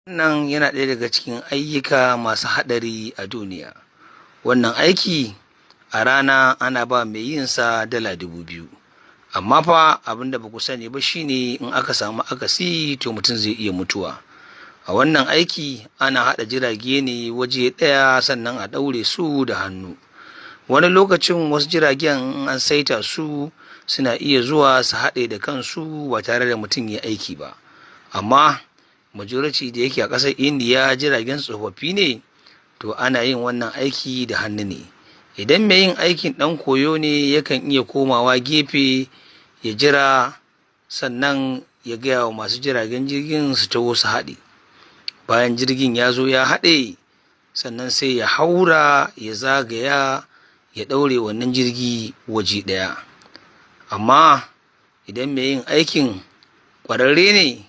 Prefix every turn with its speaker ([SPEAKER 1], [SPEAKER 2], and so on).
[SPEAKER 1] Wannan yana ɗaya daga cikin ayyuka masu haɗari a duniya. Wannan aiki a rana ana ba mai yin sa $2,000. Amma fa abin da ba ku sani ba shine in aka samu akasi, to mutum zai iya mutuwa. A wannan aiki ana haɗa jirage ne waje ɗaya, sannan a ɗaure su da hannu. Wani lokacin wasu jiragen in an saita su, suna iya zuwa su haɗe da kansu ba tare da mutum ya aiki ba. Amma majority, da yake a ƙasar Indiya jiragen tsofaffi ne, to ana yin wannan aiki da hannu ne. Idan mai yin aikin ɗan koyo ne, yakan iya komawa gefe ya jira, sannan ya gaya wa masu jiragen jirgin su taho su haɗe. Bayan jirgin ya zo ya haɗe, sannan sai ya haura ya zagaya ya ɗaure wannan jirgi waje ɗaya. Amma idan mai yin aikin ƙwararre ne